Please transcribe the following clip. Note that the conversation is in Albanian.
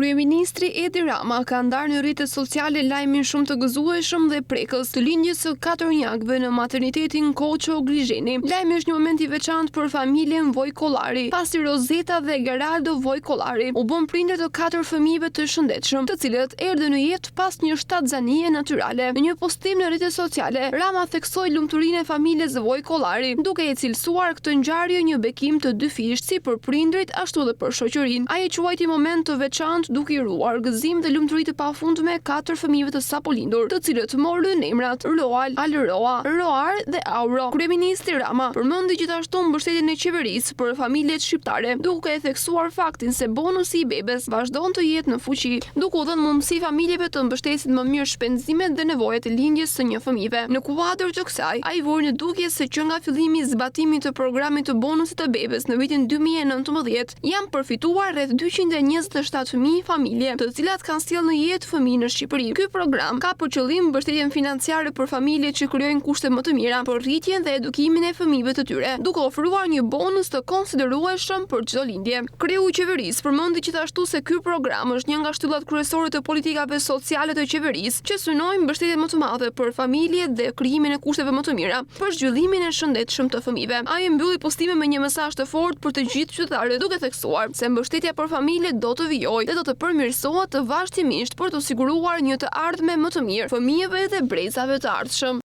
Kryeministri Edi Rama ka ndarë në rrjetet sociale lajmin shumë të gëzueshëm dhe prekës të lindjes së katërnjakëve në maternitetin Koço Glizheni. Lajmi është një moment i veçantë për familjen Vojkollari, pasi Rozeta dhe Geraldo Vojkollari u bënë prindër të katër fëmijëve të shëndetshëm, të cilët erdhën në jetë pas një shtatzanie natyrale. Në një postim në rrjetet sociale, Rama theksoi lumturinë e familjes Vojkollari, duke e cilësuar këtë ngjarje një bekim të dyfishtë si për prindërit ashtu edhe për shoqërinë. Ai e quajti moment të veçantë duke i uruar gëzim dhe lumturi të pafundme katër fëmijëve të sapolindur, të cilët morën emrat Roal, Alroa, Roar dhe Auro. Kryeministri Rama përmendi gjithashtu mbështetjen e qeverisë për familjet shqiptare, duke e theksuar faktin se bonusi i bebes vazhdon të jetë në fuqi, duke u dhënë mundësi familjeve të mbështesin më mirë shpenzimet dhe nevojat e lindjes së një fëmijëve. Në kuadër të kësaj, ai vuri në dukje se që nga fillimi i zbatimit të programit të bonusit të bebes në vitin 2019, janë përfituar rreth 227 000 familje, të cilat kanë sjellë në jetë fëmijë në Shqipëri. Ky program ka për qëllim mbështetjen financiare për familjet që krijojnë kushte më të mira për rritjen dhe edukimin e fëmijëve të tyre, duke ofruar një bonus të konsiderueshëm për çdo lindje. Kreu i qeverisë përmendi gjithashtu se ky program është një nga shtyllat kryesore të politikave sociale të qeverisë, që synojnë mbështetjen më të madhe për familjet dhe krijimin e kushteve më të mira për zhvillimin e shëndetshëm të fëmijëve. Ai mbylli postimin me një mesazh të fortë për të gjithë qytetarët, duke theksuar se mbështetja për familjet do të vijojë dhe do të përmirësohet vazhdimisht për të siguruar një të ardhme më të mirë fëmijëve dhe brezave të ardhshëm.